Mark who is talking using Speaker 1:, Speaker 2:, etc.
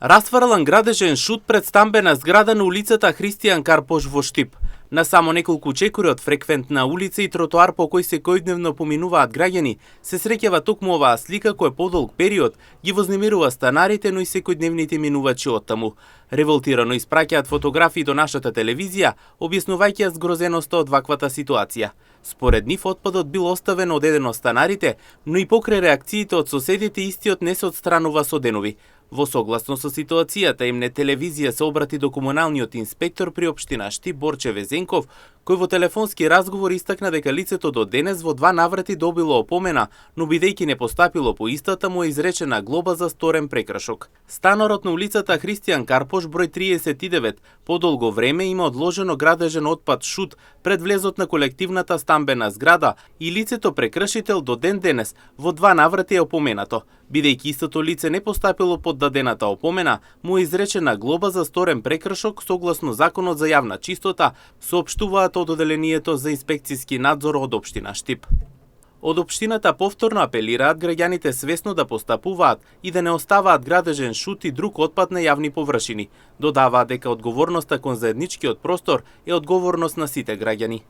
Speaker 1: Расфрлан градежен шут пред стамбена зграда на улицата Христијан Карпош во Штип. На само неколку чекори од фреквентна улица и тротоар по кој секојдневно поминуваат граѓани, се среќава токму оваа слика кој подолг период ги вознемирува станарите, но и секојдневните минувачи оттаму. Револтирано испраќаат фотографии до нашата телевизија, објаснувајќи ја згрозеноста од ваквата ситуација. Според нив отпадот бил оставен од еден од станарите, но и покрај реакциите од соседите истиот не се отстранува со денови. Во согласно со ситуацијата, М-нет телевизија се обрати до комуналниот инспектор при општина Штип Борче Везенков, кој во телефонски разговор истакна дека лицето до денес во 2 наврати добило опомена, но бидејќи не постапило по истата, му е изречена глоба за сторен прекршок. Станарот на улицата Христијан Карпош број 39 подолго време има одложено градежен отпад шут пред влезот на колективната стамбена зграда и лицето прекршител до ден денес во 2 наврати е опоменато. Бидејќи истото лице не постапило под дадената опомена, му е изречена глоба за сторен прекршок согласно Законот за јавна чистота, соопштуваат од Оделението за инспекцијски надзор од општина Штип. Од општината повторно апелираат граѓаните свесно да постапуваат и да не оставаат градежен шут и друг отпад на јавни површини. Додаваат дека одговорноста кон заедничкиот простор е одговорност на сите граѓани.